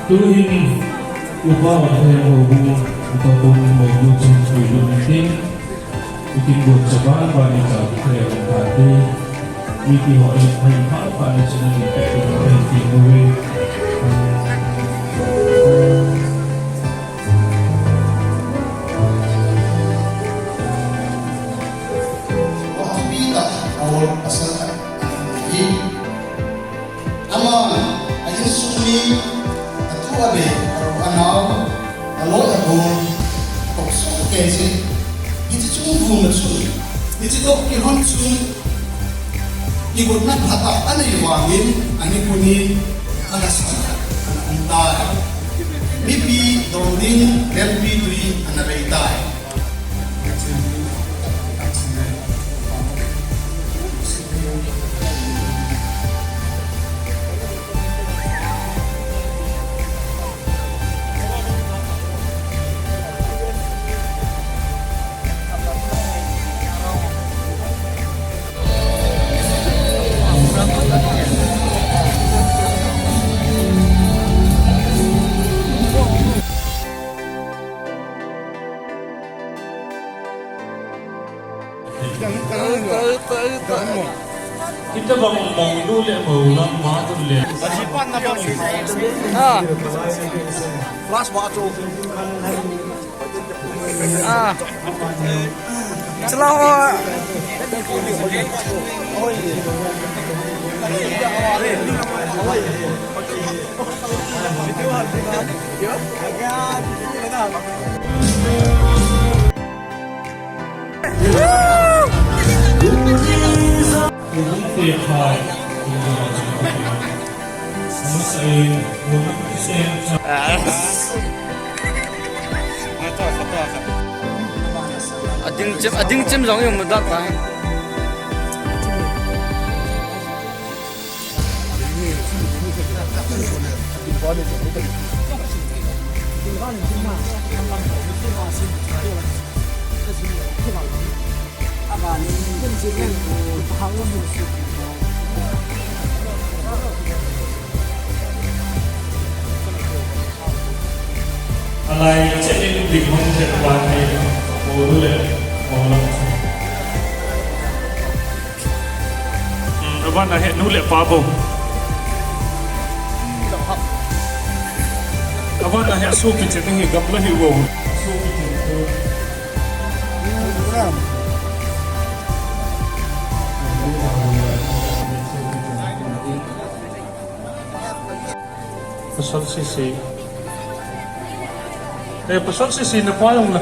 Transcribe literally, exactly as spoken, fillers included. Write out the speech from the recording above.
Tuhin upa va thei ho bu, upa pon mo bu chen tu lu ni te. Ikin bu chaban ba ni cha thei ho ta te. Iti ho in thei ha pa ni chen ni te te te te mo ve. Aman, a insung mi, a tu a be, a ro a nao, a loi a gol, a kop soh kei jeh. Hiche chung vum a chun, hiche toh kilhon chun, kigotna phatah a nei vangin, a ni kun in, a na sa, a na um tai. Mipi dong ding, lampi tui, a na bei tai. Kita bang mong du le mo lang ma du le. Ah. Plus ba tu. Ah. Chalo. Ading chem, ading chem jong yung mudat pa. Alai, check in big home check one, mo du le, mo lang. Hmm, aban a hi nu le pa bou. Aban a hi sopi chen hi gamla hi bou. Sopi chen bou. Pasal sisi. Eh, pasal sisi na pa jong la.